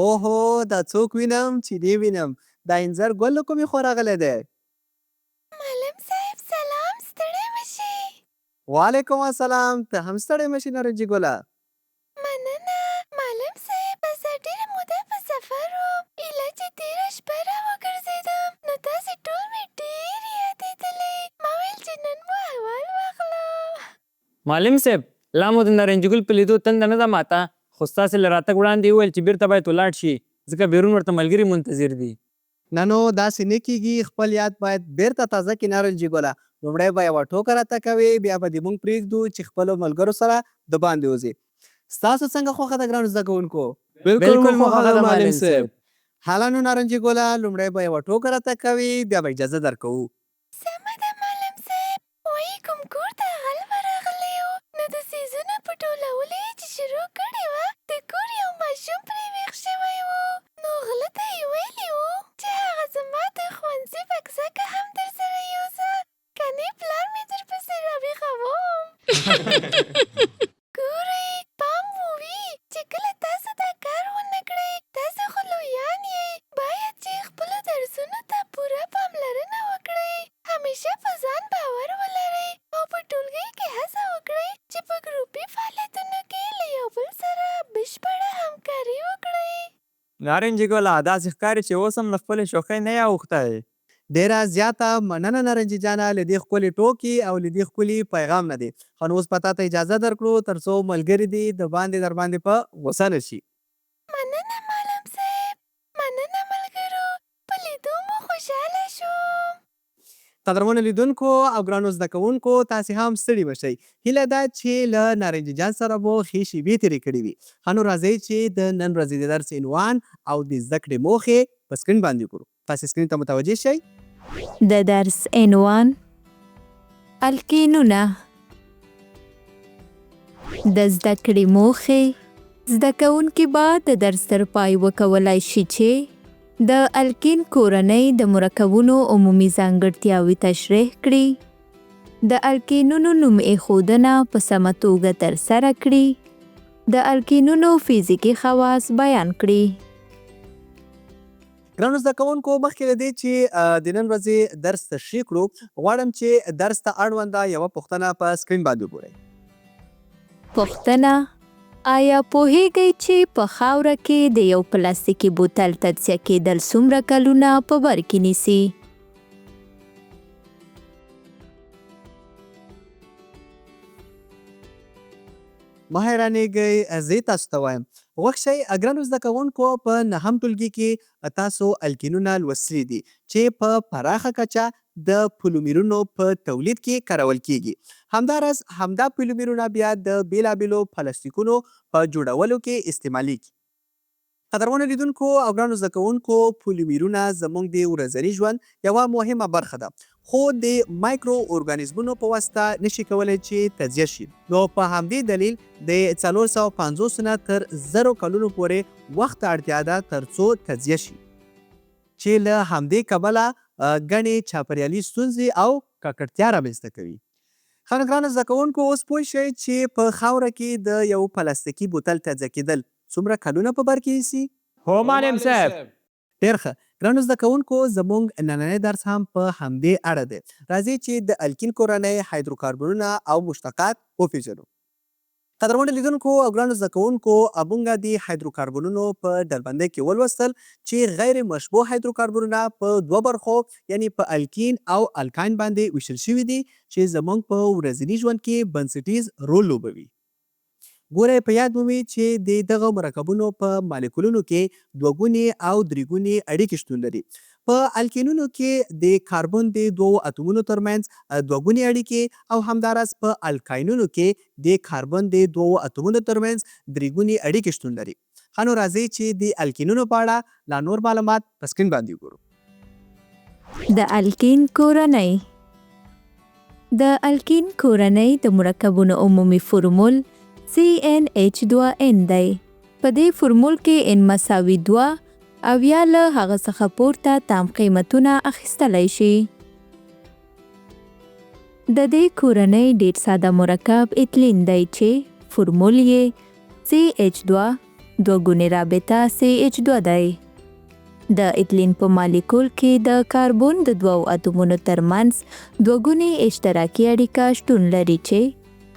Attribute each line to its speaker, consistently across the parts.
Speaker 1: اوهو، دا څوک وینم چې دې وینم، دا انځر ګل له کومې خوا راغلی دی؟
Speaker 2: معلم صاحب سلام، ستړی مه شې.
Speaker 1: وعلیکم السلام، ته هم ستړی مه شې نارنجي ګله.
Speaker 2: مننه معلم صاحب، زه ډېره موده په سفر وم، ایله چې تېره شپه راوګرځېدم، نو تاسې ټول مې ډېر یادېدلئ، ما ویل چې نن مو احوال واخلم.
Speaker 3: معلم صاحب، لا مو د نارنجي ګل په لیدو تنده نه ده ماته، خو ستاسې له راتګ وړاندې یې وویل چې بېرته باید ولاړ شي، ځکه بیرون ورته ملګري منتظر دي.
Speaker 1: نه نو داسې نه کېږي، خپل یاد باید بېرته تازه کړې نارنجي ګله، لومړی به یوه ټوکه راته کوې، بیا به دې موږ پرېږدو چې خپلو ملګرو سره دباندې وځې. ستاسو څنګه خوښه ده ګرانو زده کوونکو؟
Speaker 3: بالکل مو خوښه ده معلم صاحب.
Speaker 1: هله نو نارنجي ګله، لومړی به یوه ټوکه راته کوې، بیا به اجازه درکوو.
Speaker 2: سمه ده معلم صاحب، وایي کوم کور ته غل ورغلی و، نو د څیزونو په ټولولو یې چې شروع کړې وه، د کور یو ماشوم پرې ویښ شوی و، نو غله ته یې ویلي وو چې هغه زما د ښوونځي بکسکه هم درسره یوسه، کنې پلار مې درپسې راویښوم. ګورئ، پام مو وي چې کله تاسو دا کار ونه کړئ، تاسو خو لویان یئ، باید چې خپلو درسونو ته پوره پاملرنه وکړئ، همیشه په ځان باور ولرئ او په ټولګي کې هڅه وکړئ چې په ګروپي فعالیتونو کې له یو بل سره بشپړه همکاري وکړئ.
Speaker 3: نارنجي ګله، داسې ښکاري چې اوس هم له خپلې شوخۍ نه یې اوښتی.
Speaker 1: ډېره زیاته مننه نارنجي جانه له دې ښکلې ټوکې او له دې ښکلي پیغام نه دې. ښه نو اوس به تاته اجازه درکړو تر څو ملګري دې د باندې درباندې په غوسه نه شي.
Speaker 2: مننه معلم صاحب، مننه ملګرو، په لیدو مو خوشحاله شوم.
Speaker 1: قدرمنو لیدونکو او ګرانو زده کوونکو، تاسې هم ستړي مه شئ. هیله ده چې له نارنجي جان سره مو ښې شیبې تېرې کړې وي. ښه نو راځئ چې د نن ورځې د درس عنوان او د زده کړې موخې په سکرین باندې وګورو. تاسې سکرین ته متوجه شئ.
Speaker 4: د درس عنوان الکینونه. د زده کړې موخې: زده کوونکي به د درس تر پای وکولای شي چې د الکین کورنۍ د مرکبونو عمومي ځانګړتیاوې تشریح کړي، د الکینونو نوم ایښودنه په سمه توګه ترسره کړي، د الکینونو فزیکي خواص بیان کړي.
Speaker 1: ګرانو زده کوونکو، مخکې له دې چې د نن ورځې درس تشریح کړو، غواړم چې درس ته اړونده یوه پوښتنه په سکرین باندې وګورئ.
Speaker 4: پوښتنه: آیا پوهېږئ چې په خاوره کې د یو پلاستیکي بوتل تجزیه کېدل څومره کلونه په بر کې نیسي؟
Speaker 1: مه حیرانېږئ، زه یې تاسو ته وایم. غوږ شئ ګرانو زده کوونکو، په نهم ټولګي کې تاسو الکینونه لوستلي دي چې په پراخه کچه د پولومیرونو په تولید کې کارول کېږي. همداراز همدا پولومیرونه بیا د بېلابېلو پلاستیکونو په جوړولو کې استعمالېږي. قدرمنو لیدونکو او ګرانو زده کوونکو، پولیمیرونه زموږ د ورځني ژوند یوه مهمه برخه ده، خو د مایکرو اورګانیزمونو په واسطه نشي کولی چې تجزیه شي، نو په همدې دلیل د 450 نه تر زرو کلونو پورې وخت ته اړتیا ده ترڅو تجزیه شي، چې له همدې کبله ګڼې چاپریالي ستونزې او ککړتیا رامنځته کوي. ښه نو ګرانو زده کوونکو، اوس پوه شئ چې په خاوره کې د یو پلاستیکي بوتل تجزیه کېدل څومره کلونه په بر کې نیسي؟
Speaker 3: هو معلم صاحب.
Speaker 1: ډېر ښه ګرانو زده کوونکو، زموږ نننی درس هم په همدې اړه دی. راځئ چې د الکین کورنۍ، هایدروکاربنونه او مشتقات وپېژنو. قدرمنو لیدونکو او ګرانو زده کوونکو، مونږ د هایدروکاربنونو په ډلبندۍ کې ولوستل چې غیر مشبوع هایدروکاربنونه په دوه برخو یعنی په الکین او الکاین باندې ویشل شوي دي چې زموږ په ورځني ژوند کې بنسټیز رول لوبوي. ګورئ، په یاد مو وي چې د دغه مرکبونو په مالیکولونو کې دوه ګونې او درې ګونې اړیکې شتون لري. په الکینونو کې د کاربن د دوو اتومونو ترمنځ دوه ګونې اړیکې او همداراز په الکاینونو کې د کاربن د دوو اتومونو ترمنځ درې ګونې اړیکې شتون لري. ښه نو راځئ چې د الکینونو په اړه لا نور معلومات په سکرین باندې وګورو.
Speaker 4: د الکین کورنۍ. د الکین کورنۍ د مرکبونو عمومي فورمول CnH2n دی. په دې فورمول کې n مساوي دوه او یا له هغه څخه پورته تام قیمتونه اخیستلی شي. د دې کورنۍ ډېر ساده مرکب ایتلین دی چې فورمول یې CH2 دوه ګونې رابطه CH2 دی. د ایتلین په مالیکول کې د کاربن د دوو اتومونو ترمنځ دوه ګونې اشتراکي اړیکه شتون لري چې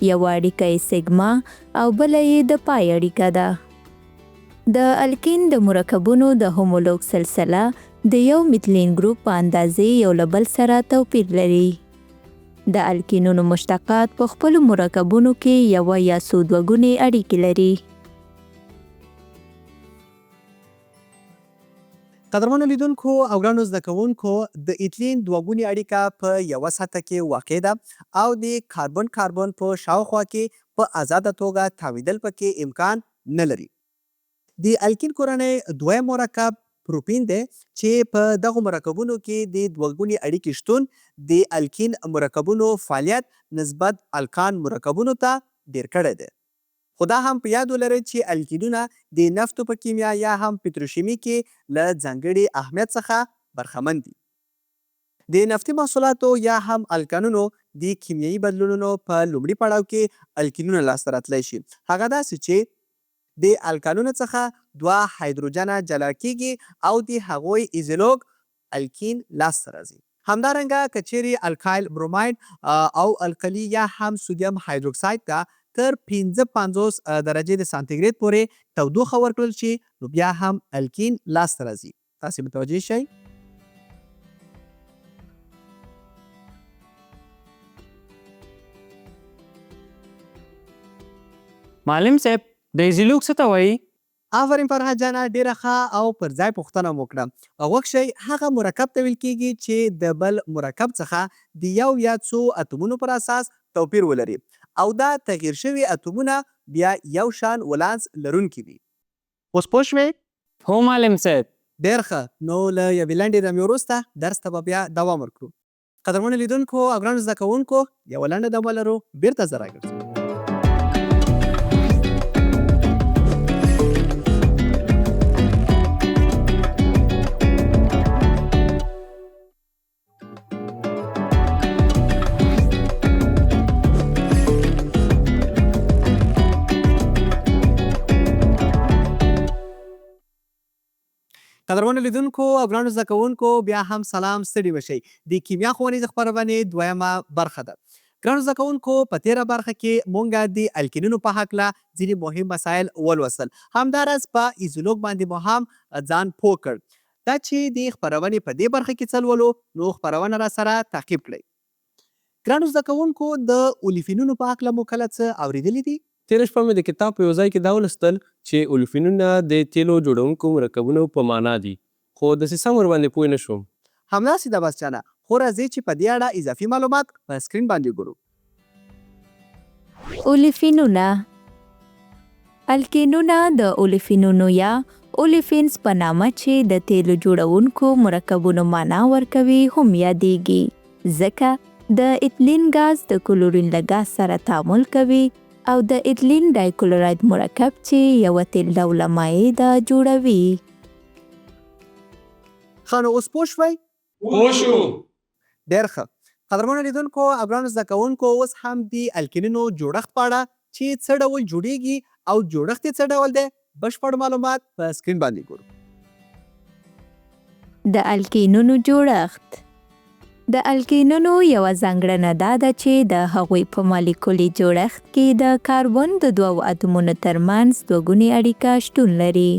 Speaker 4: یوه اړیکه یې سیګما او بله یې د پای اړیکه ده. د الکین د مرکبونو د هومولوګ سلسله د یو میتلین ګروپ په اندازې یو له بل سره توپیر لري. د الکینونو مشتقات په خپلو مرکبونو کې یوه یا څو دوه ګونې اړیکې لري.
Speaker 1: قدرمنو لیدونکو او ګرانو زده کوونکو، د ایتلین دوه ګونې اړیکه په یوه سطح کې واقع ده او د کاربن کاربن په شاوخوا کې په ازاده توګه تاویدل پکې امکان نه لري. د الکین کورنۍ دویم مرکب پروپین دی چې په دغو مرکبونو کې د دوه ګونې اړیکې شتون د الکین مرکبونو فعالیت نسبت الکان مرکبونو ته ډېر کړی دی. خو دا هم په یاد ولرئ چې الکینونه د نفتو په کیمیا یا هم پتروشیمي کې له ځانګړي اهمیت څخه برخمن دي. د نفتي محصولاتو یا هم الکانونو د کیمیايي بدلونونو په لومړي پړاو کې الکینونه لاسته راتلای شي، هغه داسې چې. د الکانونو څخه دوه هایدروجنه جلا کیږي او د هغوی ایزولوګ الکین لاسته راځي. همدارنګه که چیرې الکایل بروماید او القلي یا هم سودیم هایدروکساید ته تر 55 درجې د سانتي ګرید پورې تودوخه ورکړل شي نو بیا هم الکین لاسته راځي. تاسې متوجه شئ.
Speaker 3: معلم صاحب د ایزیلوک څه ته وایي؟
Speaker 1: آفرین فرهاد جانه، ډېره ښه او پر ځای پوښتنه مو وکړه. غوږ شئ، هغه مرکب ته ویل کېږي چې د بل مرکب څخه د یو یا څو اتومونو پر اساس توپیر ولري او دا تغیر شوي اتومونه بیا یو شان ولانس لرونکي وي. اوس پوه شوې؟
Speaker 3: هو معلم صاحب.
Speaker 1: ډېر ښه، نو له یوې لنډې دمې وروسته درس ته به بیا دوام ورکړو. قدرمنو لیدونکو او ګرانو زده کوونکو، یوه لنډه دمه لرو، بیرته زه راګرځم. قدرمنو لیدونکو او ګرانو زده کوونکو، بیا هم سلام، ستړي مه شئ. د کیمیا ښوونیزې خپرونې دویمه برخه ده. ګرانو زده کوونکو، په تېره برخه کې مونږ د الکینونو په هکله ځینې مهم مسایل ولوستل، همداراز په ایزولوګ باندې مو هم ځان پوه کړ. دا چې د خپرونې په دې برخه کې څه لولو، نو خپرونه راسره تعقیب کړئ. ګرانو زده کوونکو، د اولیفینونو په هکله مو کله څه اورېدلي دي؟
Speaker 5: تېره شپه مې د کتاب په یو ځای کې دا ولوستل چې اولفینونه د تېلو جوړونکو مرکبونو په مانا دي، خو داسې سم ورباندې پوه نه شوم.
Speaker 1: همداسې ده بس جانه، خو راځئ چې په دې اړه اضافي معلومات په سکرین باندې ګورو.
Speaker 4: اولیفینونه. الکینونه د اولیفینونو یا اولیفینز په نامه چې د تېلو جوړونکو مرکبونو مانا ورکوي هم یادېږي، ځکه د ایتلین ګاز د کلورین له ګاز سره تعامل کوي او د ایتلین ډایکلوراید مرکب چې یوه تېل ډوله مایع ده جوړوي.
Speaker 1: ښه، نو اوس پوه شوئ؟
Speaker 5: پوه شو.
Speaker 1: ډېر ښه. قدرمنو لیدونکو او ګرانو زده کوونکو، اوس هم د الکینونو جوړښت په اړه چې څه ډول جوړیږي او جوړښت یې څه ډول دی، بشپړ معلومات په سکرین باندې ګورو.
Speaker 4: د الکینونو جوړښت. د الکینونو یوه ځانګړنه دا ده چې د هغوی په مالیکولي جوړښت کې د کاربن د دوو اتومونو ترمنځ دوه ګونې اړیکه شتون لري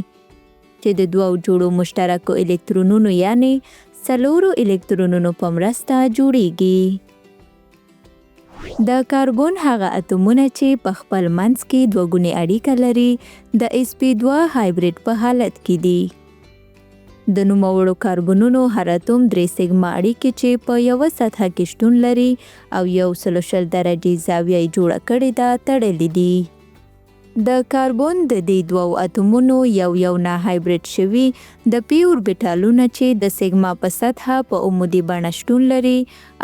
Speaker 4: چې د دوو جوړو مشترکو الکترونونو یعنې څلورو الکترونونو په مرسته جوړیږي. د کاربن هغه اتومونه چې په خپل منځ کې دوه ګونې اړیکه لري د اس پي دوه هایبریډ په حالت کې دي. د نوموړو کاربنونو هر اتوم درې سیګما اړیکې چې په یوه سطحه کې شتون لري او 120 درجې زاویه یې جوړه کړې ده تړلې دي. د کاربن د دې دوو اتومونو یو یو ناهایبریډ شوي د پي اوربیټالونه چې د سیګما په سطحه په عمودي بڼه شتون لري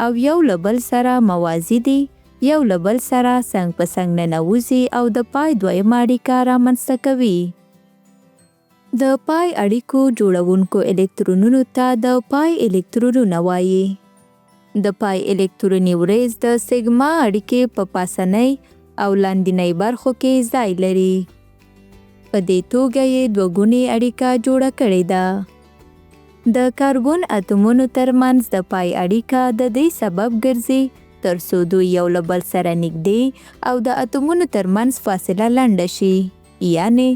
Speaker 4: او یو له بل سره موازي دي، یو له بل سره څنګ په څنګ ننوځي او د پای دویمه اړیکه رامنځته کوي. د پای اړیکو جوړونکو الکترونونو ته د پای الکترونونه وایي. د پای الکتروني ورېځ د سیګما اړیکې په پاسنۍ او لاندینۍ برخو کې ځای لري. په دې توګه یې دوه ګونې اړیکه جوړه کړې ده. د کاربن اتومونو ترمنځ د پای اړیکه د دې سبب ګرځي تر څو دوی یو له بل سره نږدې او د اتومونو ترمنځ فاصله لنډه شي. یعنې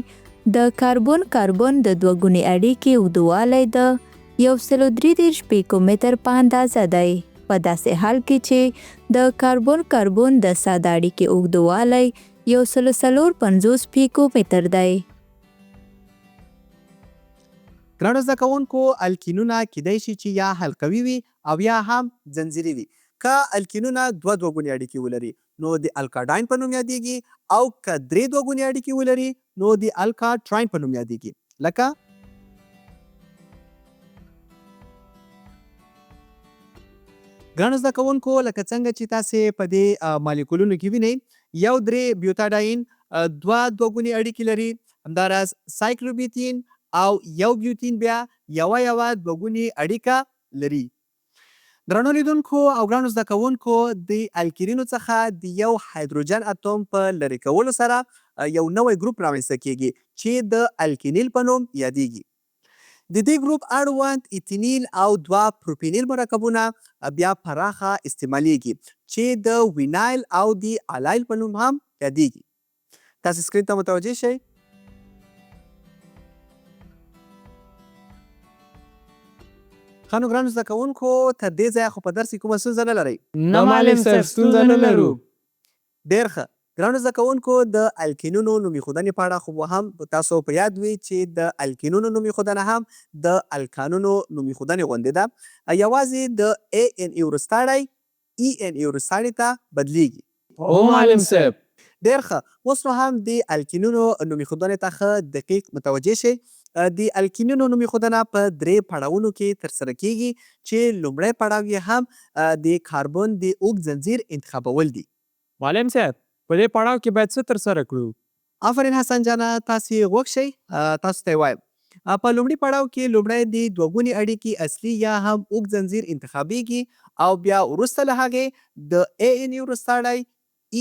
Speaker 4: د کاربن کاربن د دوه ګونې اړیکې اوږدوالی د 133 پیکومتر په اندازه دی، په داسې حال کې چې د کاربن کاربن د ساده اړیکې اوږدوالی 154 پیکومتر دی.
Speaker 1: ګرانو زده کوونکو، الکینونه کیدای شي چې یا حلقوي وي او یا هم ځنځیري وي. که الکینونه دوه دوه ګونې اړیکې ولري نو د الکاډاین په نوم یادیږي او که درې دوه ګونې اړیکې ولري نو د الکاټراین په نوم یادیږي. لکه. ګرانو زده کوونکو، لکه څنګه چې تاسې په دې مالیکولونو کې وینئ، یو درې بیوتاډاین دوه دوه ګونې اړیکې لري، همداراز سایکلوبیوتین او یو بیوتین بیا یوه یوه دوه ګونې اړیکه لري. درنو لیدونکو او ګرانو زده کوونکو، د الکینونو څخه د یو هایدروجن اتوم په لرې کولو سره یو نوی ګروپ رامنځته کیږي چې د الکینیل په نوم یادیږي. د دې ګروپ اړوند ایتینیل او دوه پروپینیل مرکبونه بیا پراخه استعمالیږي چې د وینایل او د الایل په نوم هم یادیږي. تاسې سکرین ته متوجه شئ. ښه نو ګرانو زده کوونکو، تر دې ځایه خو په درس کې کومه ستونزه نه لرئ؟
Speaker 3: نه معلم صاحب، ستونزه نه لرو.
Speaker 1: ډېر ښه. ګرانو زده کوونکو، د الکینونو نوم ایښودنې په اړه خو به هم تاسو په یاد وي چې د الکینونو نوم ایښودنه هم د الکانونو نوم ایښودنې غوندې ده، یوازې د ANE وروستاړی ENE وروستاړي ته بدلیږي.
Speaker 5: هو معلم صاحب.
Speaker 1: ډېر ښه، اوس نو هم د الکینونو نوم ایښودنې ته ښه دقیق متوجه شئ. د الکینونو نوم ایښودنه په درې پړاوونو کې ترسره کیږي چې لومړی پړاو یې هم د کاربن د اوږد ځنځیر انتخابول دي.
Speaker 3: معلم صاحب، په دې پړاو کې باید څه ترسره کړو؟
Speaker 1: آفرین حسن جانه، تاسې غوږ شئ، تاسو ته یې وایم. په لومړي پړاو کې لومړی د دوه ګونې اړیکې اصلي یا هم اوږد ځنځیر انتخابیږي او بیا وروسته له هغې د ANE وروستاړی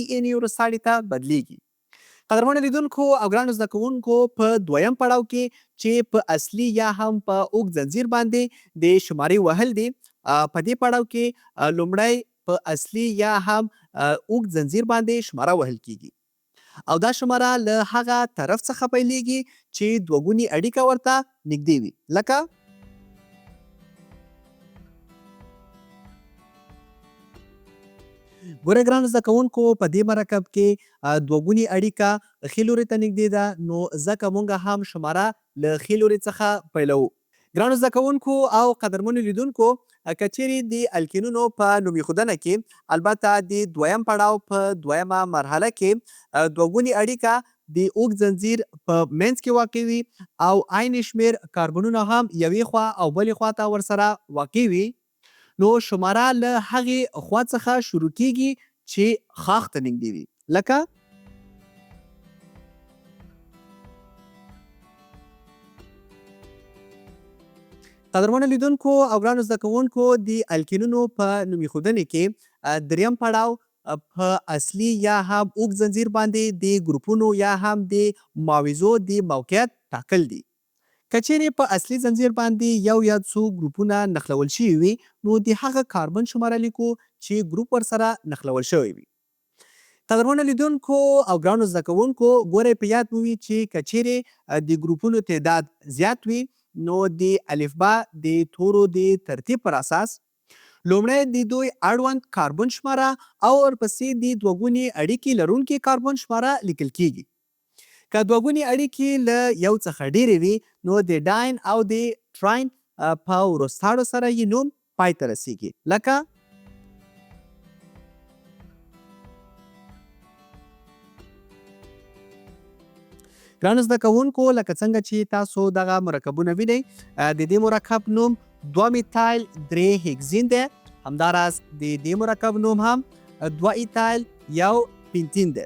Speaker 1: ENE وروستاړي ته بدلیږي. قدرمنو لیدونکو او ګرانو زده کوونکو، په دویم پړاو کې چې په اصلي یا هم په اوږد ځنځیر باندې د شمارې وهل دي، په دې پړاو کې لومړی په اصلي یا هم اوږد ځنځیر باندې شماره وهل کیږي او دا شماره له هغه طرف څخه پیلیږي چې دوه ګونې اړیکه ورته نږدې وي. لکه. ګورئ ګرانو زده کوونکو، په دې مرکب کې دوه ګونې اړیکه ښي لوري ته نږدې ده، نو ځکه مونږ هم شماره له ښي لوري څخه پیلوو. ګرانو زده کوونکو او قدرمنو لیدونکو، که چیرې د الکینونو په نوم ایښودنه کې، البته د دویم پړاو په دویمه مرحله کې، دوه ګونې اړیکه د اوږد ځنځیر په منځ کې واقع وي او عین شمېر کاربنونه هم یوې خوا او بلې خوا ته ورسره واقع وي، نو شماره له هغې خوا څخه شروع کیږي چې ښاخ ته نږدې وي. لکه. قدرمنو لیدونکو او ګرانو زده کوونکو، د الکینونو په نوم ایښودنې کې دریم پړاو په اصلي یا هم اوږد ځنځیر باندې د ګروپونو یا هم د معاوضو د موقعیت ټاکل دي. که چیرې په اصلي ځنځیر باندې یو یا څو ګروپونه نښلول شوي وي، نو د هغه کاربن شماره لیکو چې ګروپ ورسره نښلول شوی وي. قدرمنو لیدونکو او ګرانو زده کوونکو، ګورئ په یاد مو وي چې که چیرې د ګروپونو تعداد زیات وي، نو د الفبا د تورو د ترتیب پر اساس لومړی د دوی اړوند کاربن شماره او ورپسې د دوه ګونې اړیکې لرونکي کاربن شماره لیکل کیږي. که دوه ګونې اړیکې له یو څخه ډېرې وي، نو د ډاین او د ټراین په وروستاړو سره یې نوم پای ته رسیږي. لکه. ګرانو زده کوونکو، لکه څنګه چې تاسو دغه مرکبونه وینئ، د دې مرکب نوم دوه میتایل درې هکزین دی، همداراز د دې مرکب نوم هم دوه ایتایل یو پنتین دی،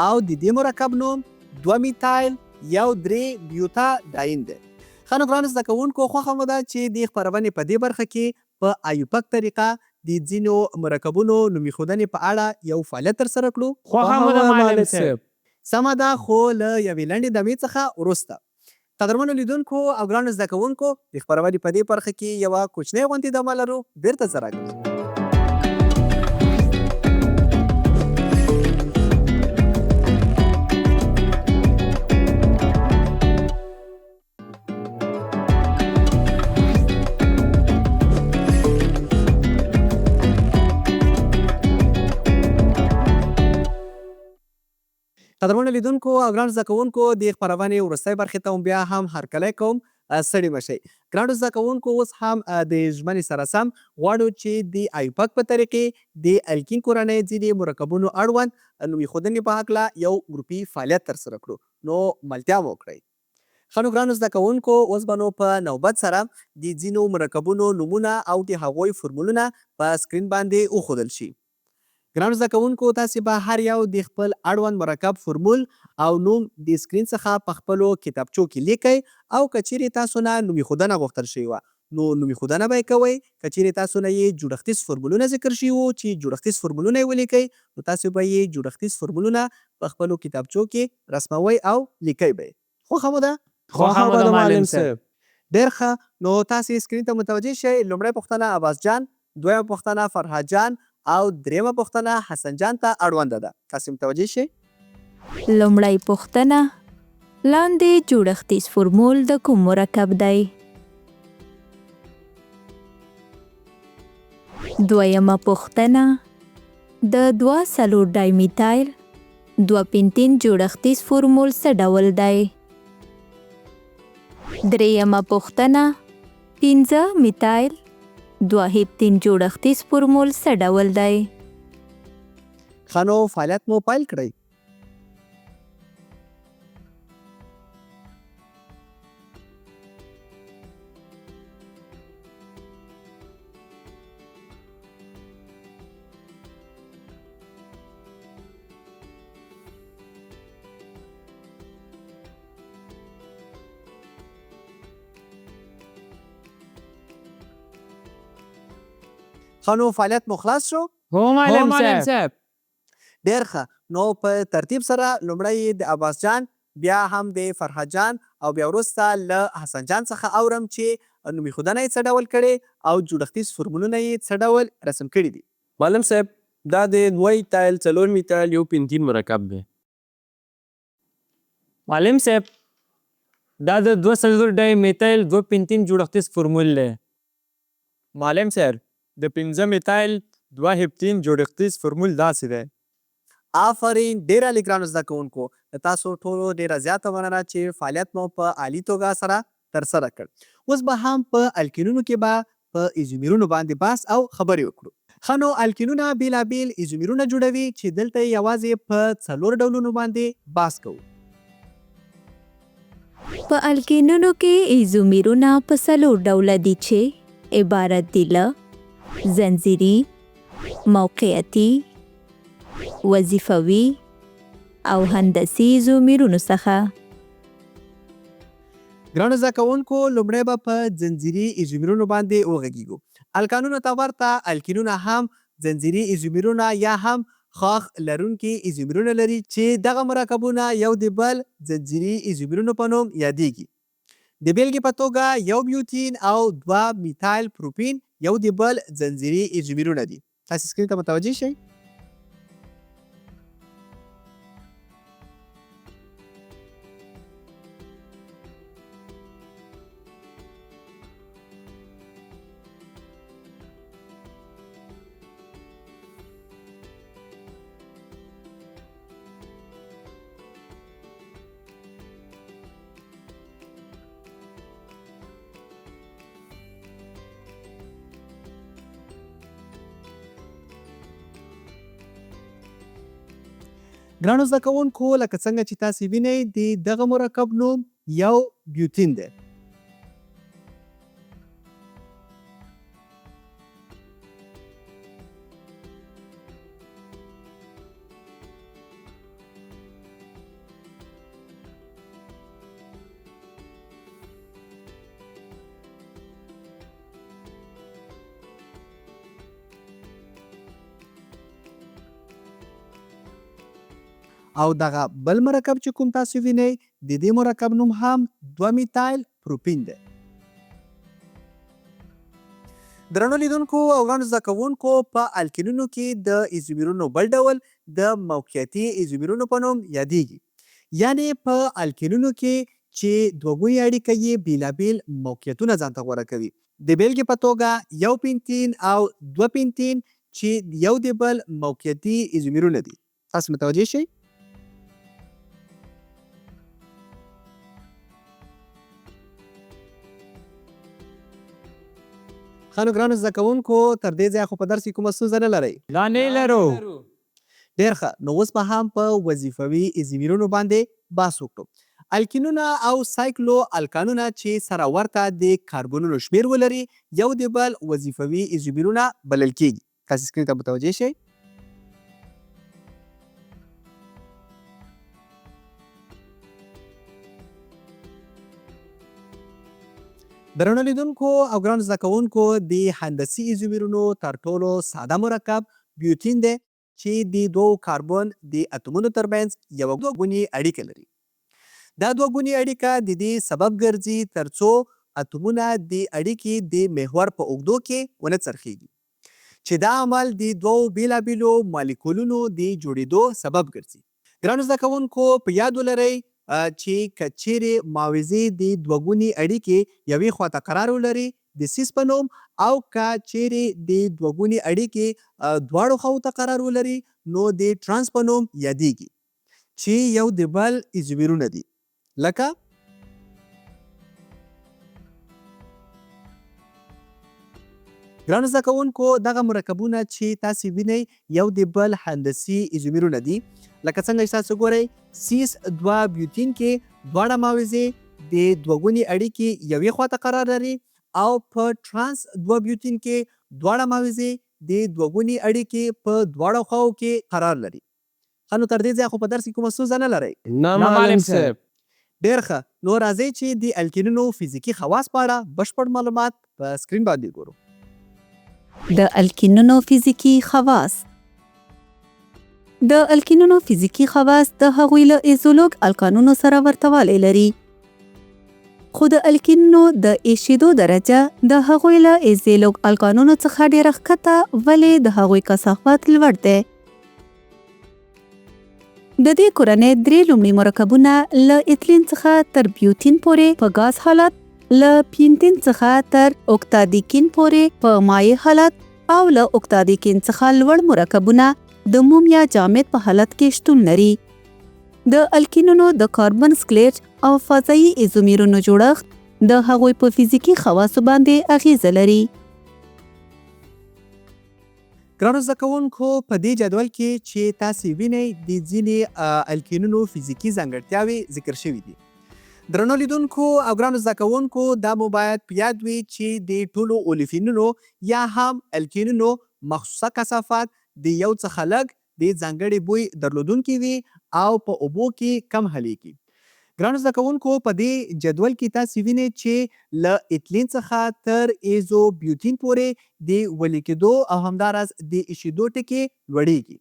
Speaker 1: او د دې مرکب نوم دوه میتایل یو درې بیوتا ډاین دی. ښه نو ګرانو زده کوونکو، خوښه مو ده چې د خپرونې په دې برخه کې په ایوپک طریقه د ځینو مرکبونو نوم ایښودنې په اړه یو فعالیت ترسره کړو.
Speaker 3: خوښه مو ده معلم صاحب.
Speaker 1: سمه ده خو له یوې لنډې دمې څخه وروسته. قدرمنو لیدونکو او ګرانو زده کوونکو، د خپرونې په دې برخه کې یوه کوچنۍ غوندې دمه لرو، بیرته زه راګرځو. قدرمنو لیدونکو او ګرانو زده کوونکو، د خپرونې وروستۍ برخې ته مو بیا هم هرکلی کوم، ستړي مه شئ. ګرانو زده کوونکو، اوس هم د ژمنې سره سم غواړو چې د ایوپک په طریقې د الکین کورنۍ ځینې مرکبونو اړوند نوم ایښودنې په هکله یو ګروپي فعالیت ترسره کړو، نو ملتیا مو وکړئ. ښه نو ګرانو زده کوونکو، اوس به نو په نوبت سره د ځینو مرکبونو نومونه او د هغوی فورمولونه په سکرین باندې وښودل شي. ګرانو زده کوونکو، تاسې به هر یو د خپل اړوند مرکب فورمول او نوم د سکرین څخه په خپلو کتابچو کې لیکئ، او که چیرې تاسو نه نوم ایښودنه غوښتل شوې وه نو نوم ایښودنه به یې کوئ. که چیرې تاسو نه یې جوړښتیز فورمولونه ذکر شوي وو چې جوړښتیز فورمولونه یې ولیکئ، نو تاسو به یې جوړښتیز فورمولونه په خپلو کتابچو کې رسموئ او لیکئ به یې. خوښه مو ده؟
Speaker 3: خوښه مو ده معلم صاحب.
Speaker 1: ډېر ښه، نو تاسې سکرین ته متوجه شئ. لومړۍ پوښتنه عباس جان، دویمه پوښتنه فرهاد جان او درېیمه پوښتنه حسن جان ته اړونده ده. تاسې متوجه شئ.
Speaker 4: لومړۍ پوښتنه، لاندې جوړښتیز فورمول د کوم مرکب دی؟ دویمه پوښتنه، د 2,4 ډایمیتایل 2 پنتین جوړښتیز فورمول څه ډول دی؟ درېیمه پوښتنه، 5 میتایل 2 هپتین جوړښتیز فورمول څه ډول دی؟
Speaker 1: ښه نو فعالیت مو پیل کړئ. ښه نو فعالیت مو خلاص شو؟
Speaker 3: هو معلم صاحب.
Speaker 1: ډېر ښه، نو په ترتیب سره لومړی یې د عباس جان، بیا هم د فرهاد جان او بیا وروسته له حسن جان څخه اورم چې نوم ایښودنه یې څه ډول کړې او جوړښتیز فورمولونه یې څه ډول رسم کړي دي.
Speaker 5: معلم صاحب، دا د 2 ایتایل 4 میتایل 1 پنتین مرکب دی.
Speaker 3: معلم صاحب، دا د 2,4 ډای میتایل 2 پنتین جوړښتیز فورمول دی.
Speaker 6: معلم صاحب، د 5 میتایل 2 هپتین جوړښتیز فورمول داسې دی.
Speaker 1: آفرین، ډېر عالي ګرانو زده کوونکو، د تاسو ټولو ډېره زیاته مننه چې فعالیت مو په عالي توګه سره ترسره کړ. اوس به هم په الکینونو کې به په ایزومیرونو باندې بحث او خبرې وکړو. ښه نو الکینونه بېلابېل ایزومیرونه جوړوي چې دلته یې یوازې په 4 ډولونو باندې بحث کوو.
Speaker 4: په الکینونو کې ایزومیرونه په 4 ډوله دي چې عبارت دي له زنځیري، موقعیتي، وظیفوي او هندسي ایزومیرونو څخه.
Speaker 1: ګرانو زده کوونکو، لومړی به په ځنځیري ایزومیرونو باندې وغږیږو. الکانونو ته ورته الکینونه هم ځنځیري ایزومیرونه یا هم ښاخ لرونکي ایزومیرونه لري چې دغه مرکبونه یو د بل ځنځیري ایزومیرونو په نوم یادیږي. د بېلګې په توګه 1 بیوتین او 2 میتایل پروپین یو د بل ځنځیري ایزومیرونه دي. تاسې سکرین ته متوجه شئ. ګرانو زده کوونکو، لکه څنګه چې تاسې وینئ د دغه مرکب نوم 1 بیوتین دی. او دغه بل مرکب چې کوم تاسو وینئ د دې مرکب نوم هم 2 میتایل پروپین دی. درنو لیدونکو او ګرانو زده کوونکو، په الکینونو کې د ایزومیرونو بل ډول د موقعیتي ایزومیرونو په نوم یادیږي. یعنې په الکینونو کې چې دوه ګونې اړیکه یې بېلابېل موقعیتونه ځانته غوره کوي. د بېلګې په توګه 1 پنتین او 2 پنتین چې یو د بل موقعیتي ایزومیرونه دي. تاسو متوجه شئ. ښه نو ګرانو زده کوونکو، تر دې ځایه خو په درس کې کومه ستونزه نه لرئ؟
Speaker 6: لا نه یې لرو.
Speaker 1: ډېر ښه، نو اوس به هم په وظیفوي ایزومیرونو باندې بحث وکړو. الکینونه او سایکلو الکانونه چې سره ورته د کاربنونو شمېر ولري، یو د بل وظیفوي ایزومیرونه بلل کېږي. تاسې سکرین ته متوجه شئ. درنو لیدونکو او ګرانو زده کوونکو، د هندسي ایزومیرونو تر ټولو ساده مرکب بیوتین دی چې د دوو کاربن د اتومونو ترمنځ یوه دوه ګونې اړیکه لري. دا دوه ګونې اړیکه د دې سبب ګرځي ترڅو اتومونه د اړیکې د محور په اوږدو کې ونه څرخیږي، چې دا عمل د دوو بېلابېلو مالیکولونو د جوړېدو سبب ګرځي. ګرانو زده کوونکو، په یاد ولرئ چې که چیرې معاوضې د دوه ګونې اړیکې یوې خواته قرار ولري د سیس په نوم، او که چیرې د دوه ګونې اړیکې دواړو خواو ته قرار ولري نو د ترانس په نوم یادیږي، چې یو د بل ایزومیرونه دي. لکه ګرانو زده کوونکو، دغه مرکبونه چې تاسې وینئ یو د بل هندسي ایزومیرونه دي. لکه څنګه چې تاسو ګورئ سیس 2 بیوتین کې دواړه معاوضې د دوه ګونې اړیکې یوې خواته قرار لري، او په ترانس 2 بیوتین کې دواړه معاوضې د دوه ګونې اړیکې په دواړو خواو کې قرار لري. ښه نو تر دې ځایه خو په درس کې کومه ستونزه نه لرئ؟
Speaker 5: نه معلم صاحب.
Speaker 1: ډېر ښه، نو راځئ چې د الکینونو فزیکي خواص په اړه بشپړ معلومات په سکرین باندې ګورو.
Speaker 4: د الکینونو فزیکي خواص. د الکینونو فزیکي خواص د هغوی له ایزولوګ الکانونو سره ورته والی لري، خو د الکینونو د ایشیدو درجه د هغوی له ایزولوګ الکانونو څخه ډېره ښکته، ولې د هغوی کثافت لوړ دی. د دې کورنۍ درې لومړي مرکبونه له ایتلین څخه تر بیوتین پورې په ګاز حالت، له پینتین څخه تر اوکتادیکین پورې په مایع حالت، او له اوکتادیکین څخه لوړ مرکبونه د موم یا جامد په حالت کې شتون لري. د الکینونو د کاربن سکلیټ او فضایي ایزومیرونو جوړښت د هغوی په فزیکي خواصو باندې اغیزه لري.
Speaker 1: ګرانو زده کوونکو، په دې جدول کې چې تاسې وینئ د ځینې الکینونو فزیکي ځانګړتیاوې ذکر شوې دي. درنو لیدونکو او ګرانو زده کوونکو، دا مو باید په یاد وي چې د ټولو اولیفینونو یا هم الکینونو مخصوصه کثافت د یو څخه لږ د ځانګړي بوی درلودونکي وي او په اوبو کې کم حلیږي. ګرانو زده کوونکو، په دې جدول کې تاسې وینئ چې له ایتلین څخه تر ایزوبیوتین پورې د ولي کېدو او همداراز د ایشیدو ټکي لوړیږي.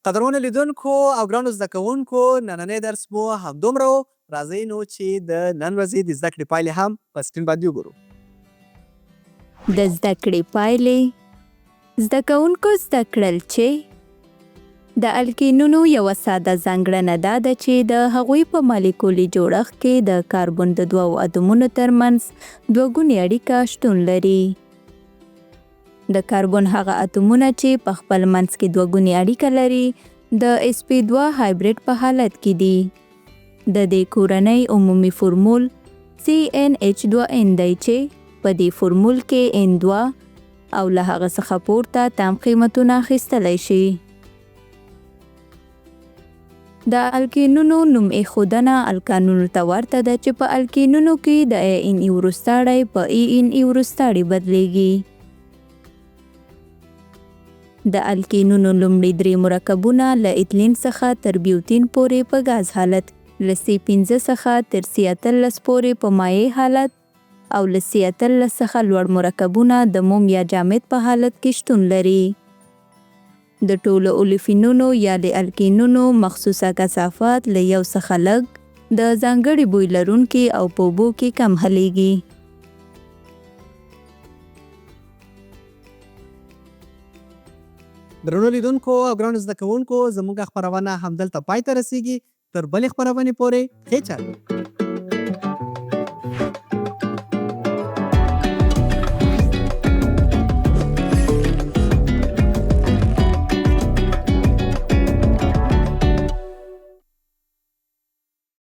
Speaker 1: قدرمنو لیدونکو او ګرانو زده کوونکو، نننی درس مو همدومره و. راځئ نو چې د نن ورځې د زده کړې پایلې هم په سکرین باندې وګورو.
Speaker 4: د زده کړې پایلې: زده کوونکو زده کړل چې د الکینونو یوه ساده ځانګړنه دا ده چې د هغوی په مالیکولي جوړښت کې د کاربن د دوو اتومونو ترمنځ دوه ګونې اړیکه شتون لري. د کاربن هغه اتومونه چې په خپل منځ کې دوه ګونې اړیکه لري د sp2 هایبریډ په حالت کې دي. د دې کورنۍ عمومي فورمول CnH2n دی چې په دې فورمول کې n 2 او له هغه څخه پورته تام قیمتونه اخیستلی شي. د الکینونو نوم ایښودنه الکانونو ته ورته ده چې په الکینونو کې د ای ان ای وروستاړی په ای ان ای وروستاړي بدلیږي. د الکینونو لومړي درې مرکبونه له ایتلین څخه تر بیوتین پورې په ګاز حالت، له سي 5 څخه تر سي 18 پورې په مایع حالت او له سي 18 څخه لوړ مرکبونه د موم یا جامد په حالت کې شتون لري. د ټولو اولیفینونو یا د الکینونو مخصوصه کثافت له یو څخه لږ، د ځانګړي بوی لرونکي او په اوبو کې کم حلیږي.
Speaker 1: درنو لیدونکو او ګرانو زده کوونکو، زموږ خپرونه همدلته پای ته رسیږي. تر بلې خپرونې پورې ښې چارې.